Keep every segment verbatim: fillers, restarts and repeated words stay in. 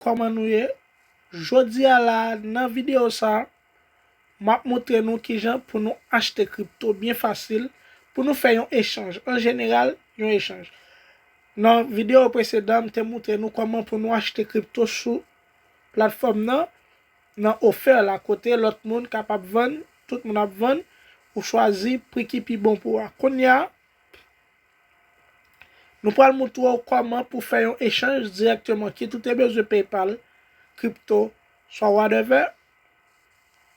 kòman nou ye? Jodi a la, nan videyo sa, m ap montre nou kijan pou nou achte kripto byen fasil, pou nou fè yon echanj. An jeneral, yon echanj. Nan videyo presedan, m te montre nou kòman pou nou achte kripto sou platfòm nan, nan ofè la, kote lòt moun kapab vann, tout moun ap vann, ou chwazi pri ki pi bon pou ou a. Kounye a, nou pral montre w kòman pou fè yon echanj dirèkteman, kit ou te bezwen PayPal, kripto, swa whatever,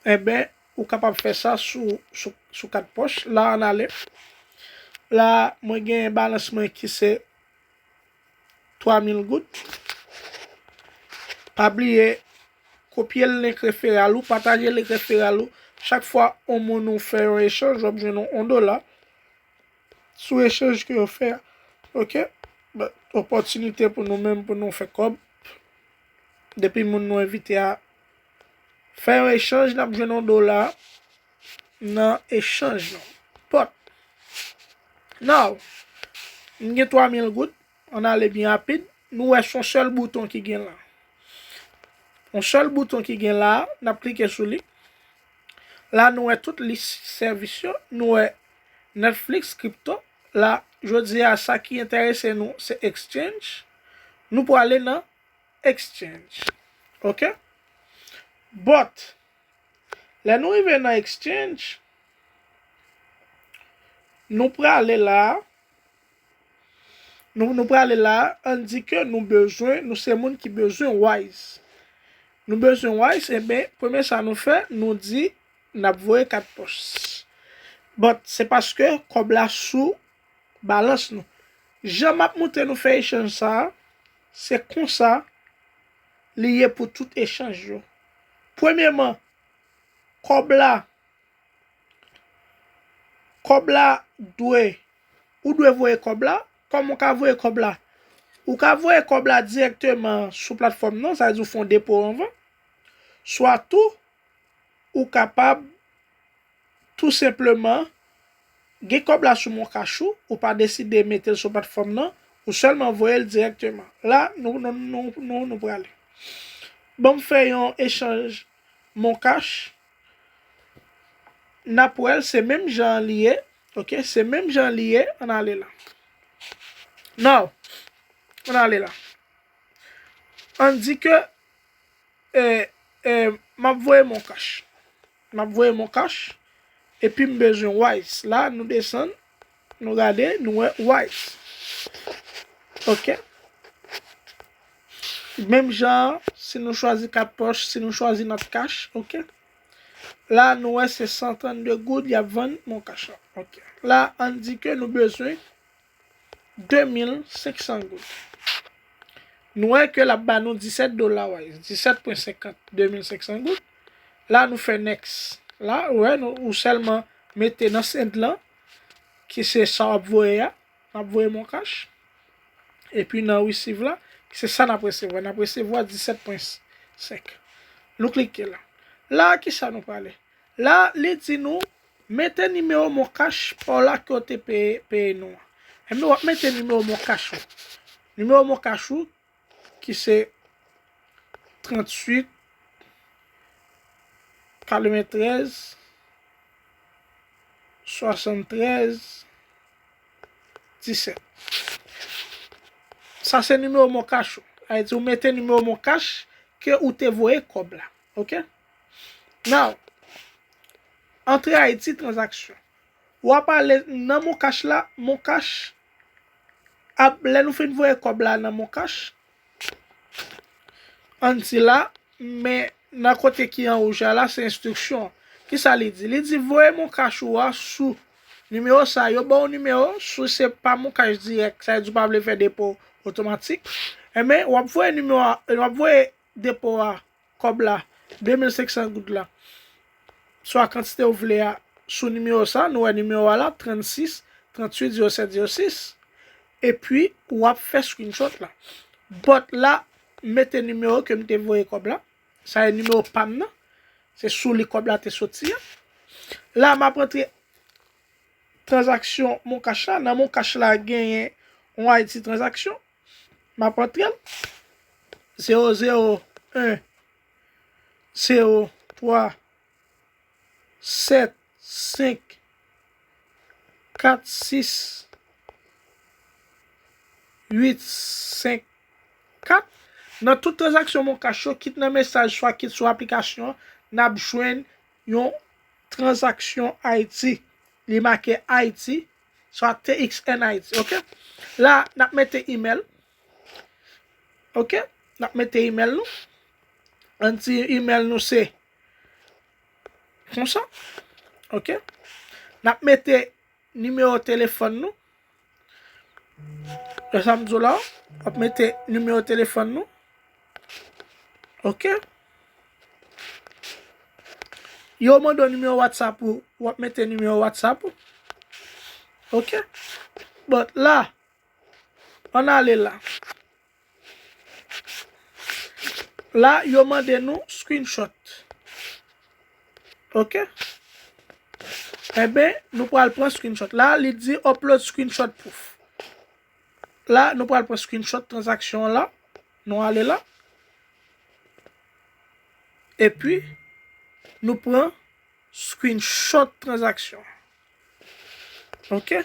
enben, ou kapab fè sa sou, sou, sou kat pòch. La, ann ale. La, mwen gen balans mwen ki se twa mil goud. Pa bliye, kopye link referral ou, pataje link referral ou. Chak fwa yon moun ou fè yon echanj, w ap jwenn yon, yon dola sou echanj ke yo fè a. Oke? But, opòtinite pou nou menm, pou nou fè kòb. Depi moun nou envite a fè yon echanj, n ap jwenn yon dola nan echanj nou. But, now, m gen twa mil goud, ann ale byen rapid. Nou wè se yon sèl bouton ki gen la. Yon sèl bouton ki gen la, n ap klike sou li. La, nou wè tout lis sèvis yo. Nou wè Netflix, crypto. La, jodi a, sa ki enterese nou, se exchange. Nou prale nan exchange. Oke? But, lè nou rive nan exchange, nou prale la, nou, nou prale la, ann di ke nou bezwen, nou se moun ki bezwen Wise. Nou bezwen Wise, enben, premye sa nou fè, nou di n ap voye kat pòch. But, se paske kòb la sou balans nou. Jan m ap montre nou fè echanj sa a, se konsa li ye pou tout echanj yo. Premyeman, kòb la, kòb la dwe, ou dwe voye kòb la. Kòman w ka voye kòb la? Ou ka voye kòb la dirèkteman sou platfòm nan, sa vle di ou fè yon depo anvan. Swa tou, ou kapab tou senpleman gen kòb la sou MonCash ou, ou pa deside mete l sou platfòm nan, ou sèlman voye l dirèkteman. La, nou, nou, nou, nou, nou prale. Ban m fè yon echanj MonCash. N ap wè l, se menm jan an li ye. Oke, se menm jan an li ye. Ann ale la. Now, ann ale la. Ann di ke, e, e, m ap voye MonCash. M ap voye MonCash. Epi m bezwen Wise. La, nou desann. Nou gade, nou wè Wise. Oke. Menm jan, si nou chwazi kat pòch, si nou chwazi Notcash, oke. La, nou wè se san trannde goud y ap vann MonCash la. Oke. La, ann di ke nou bezwen de mil senk san goud. Nou wè ke l ap ba nou disèt dola Wise, disèt pwen senkant, de mil senk san goud. La, nou fè next. La, ou wè, nou, ou sèlman mete nan send lan, ki se sa w ap voye a. N ap voye MonCash. Epi nan receive la, se sa n ap resevwa. N ap resevwa disèt pwen senk. Nou klike la. La, kisa nou prale? La, li di nou, mete nimewo MonCash pa w la ke w te peye, peye nou an. Ebyen, w ap mete nimewo MonCash ou. Nimewo MonCash ou, ki se tranntuit, katreventrèz, swasanntrèz, disèt. Sa se nimewo MonCash ou. Sa vle di ou mete nimewo MonCash ke ou te voye kòb la. Oke? Now, antre Ayiti tranzaksyon. W ap ale nan MonCash la, MonCash ap, lè nou fin voye kòb la nan MonCash, ann di la, men nan kote ki an wouj la, la se enstriksyon. Kisa li di? Li di voye MonCash ou a sou nimewo sa, yo ba w nimewo, si se pa MonCash dirèk, sa vle di ou pa vle fè depo otomatik. Enben, w ap voye nimewo a, w ap voye depo a, kòb la, de mil senk san goud la, swa kantite ou vle a, sou nimewo sa, nou wè nimewo a la, trannsis, tranntuit, zewo sèt, zewo sis, epi w ap fè screenshot la. But la, mete nimewo ke m te voye kòb la, sa e nimewo pa m nan, se sou li kòb la te soti a. La, m ap rantre tranzaksyon MonCash la. Nan MonCash la, genyen yon Ayiti tranzaksyon. M ap antre l. zewo zewo en zewo twa sèt senk kat sis uit senk kat. Nan tout tranzaksyon Moncash yo, kit nan mesaj, swa kit sou aplikasyon, n ap jwenn yon tranzaksyon Ayiti. Li make Ayiti, swa T X N Ayiti, oke? La, n ap mete imèl. Oke? N ap mete imèl nou. Ann di imèl nou se konsa. Oke? N ap mete nimewo telefòn nou. Wè sa m di w la, w ap mete nimewo telefòn nou. Oke? Yo mande w nimewo WhatsApp ou, w ap mete nimewo WhatsApp ou. Oke? But la, ann ale la. La, yo mande nou screenshot. Oke? Enben, nou pral pran screenshot. La, li di upload screenshot proof. La, nou pral pran screenshot tranzaksyon an la. Nou ale la. Epi, nou pran screenshot tranzaksyon. Oke?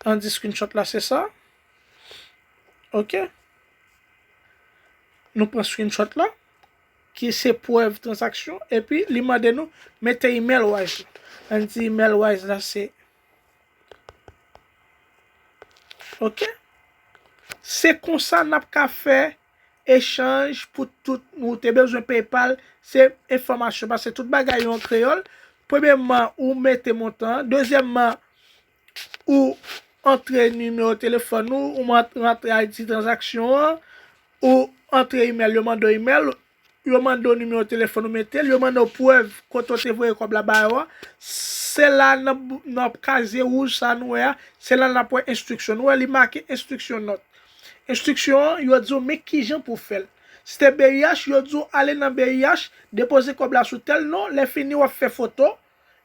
Ann di screenshot la, se sa. Oke? Nou pran screenshot la, ki se prèv tranzaksyon, epi li mande nou mete email Wise la. Ann di email Wise la se, oke? Se konsa n ap ka fè echanj pou tout, ou te bezwen PayPal, se enfòmasyon, paske tout bagay yo an kreyòl. Premyèman, ou mete montan an. Dezyèmman, ou antre nimewo telefòn ou, ou man-, rantre I D tranzaksyon an, ou antre imèl, yo mande w imèl, yo mande w nimewo telefòn ou mete l, yo mande w prèv kote w te voye kòb la ba yo a. Se la nan, nan kazye wouj sa nou wè a, se la n ap wè enstriksyon. Nou wè li make enstriksyon nòt. Enstriksyon an, yo di w men kijan pou w fè l. Si te B I H, yo di w ale nan B I H, depoze kòb la sou tèl non, lè fini w ap fè foto,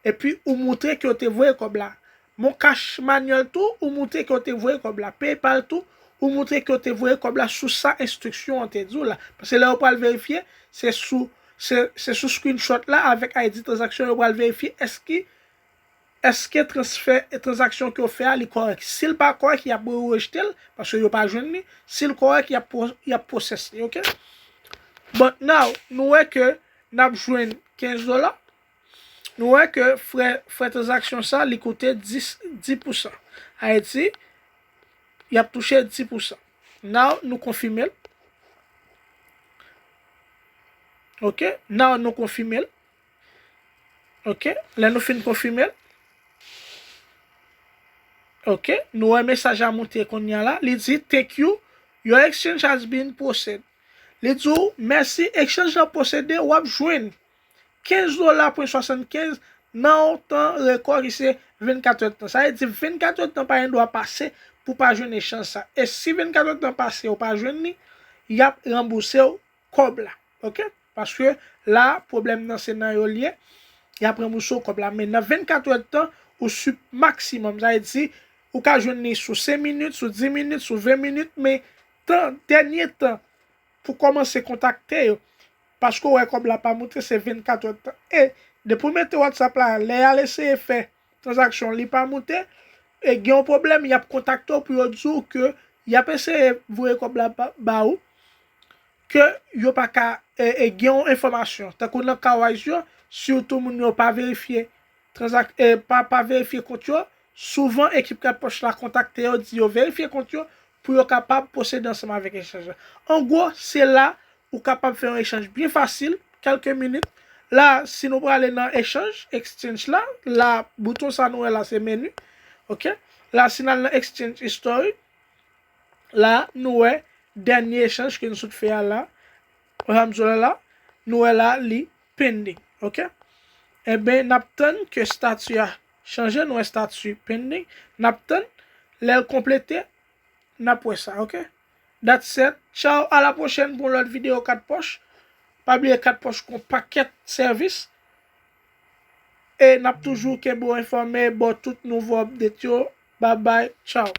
epi ou moutre ke w te voye kòb la. Moncash Manuel tou, ou moutre ke w te voye kòb la. PayPal tou, ou moutre ke w te voye kòb la sou sa enstriksyon an te di w la. Paske lè yo pral verifye, se sou, se, se sou screenshot la avèk I D tranzaksyon yo pral verifye èske, èske transfè, tranzaksyon ke w fè a, li kòrèk. Si l pa kòrèk, y ap rejte l, paske yo pa jwenn li. Si l kòrèk, y ap pro-, y ap process li, oke? But now, nou wè ke n ap jwenn kenz dola. Nou wè ke frè, frè tranzaksyon sa, li koute dis, dis pousan. Ayiti, y ap touche dis pousan. Now, nou konfime l. Oke? Now, nou konfime l. Oke? Lè nou fin konfime l. Oke? Nou wè mesaj la moute kounye a la. Li di, "Thank you. Your exchange has been processed." Li di w, "Mèsi, echanj lan pwosede, w ap jwenn kenz dola pwen swasannkenz nan yon tan rekò ki se vennkat èdtan." Sa vle di vennkat èdtan pa gen dwa pase pou pa jwenn echanj sa. E si vennkat èdtan pase, ou pa jwenn li, y ap ranbouse w kòb la. Oke? Paske la, pwoblèm nan se nan yo l ye, y ap ranbouse w kòb la. Men nan vennkat èdtan, ou sou maksimòm. Sa vle di, ou ka jwenn li sou senk minit, sou dis minit, sou ven minit, men tan, dènye tan, pou kòmanse kontakte yo. Paske w wè kòb la pa moute, se vennkat èdtan. E depi w mete WhatsApp la, lè y al eseye fè tranzaksyon, li pa moute, e gen yon pwoblèm, y ap kontakte w pou yo di w ke y ap eseye voye kòb la ba, ba ou, ke yo pa ka, e, e gen yon enfòmasyon. Tankou nan ka Wise yo, sitou moun yo pa verifye tranzak-, e, pa, pa verifye kont yo, souvan ekip Kat Pòch la kontakte yo, di yo verifye kont yo pou yo kapab pwosede ansanm avèk echanj la. An gwo, se la ou kapab fè yon echanj byen fasil, kèlke minit. La, si nou prale nan echanj, exchange la, la, bouton sa nou wè la, se meni. Oke? La, si n al nan exchange history, la, nou wè dènye echanj ke nou sot fè a la. Alhamdulillah, la, nou wè la, li pending. Oke? Enben, n ap tann ke stati a chanje, nou wè stati pending. N ap tann, lè l konplete, n ap wè sa, oke? That's it. Tchao, a la pwochèn pou yon lòt videyo Kat Pòch. Pa bliye Kat Pòch gon pakèt sèvis. E n ap toujou kenbe w enfòme bò tout nouvo update yo. Bye bye, tchao.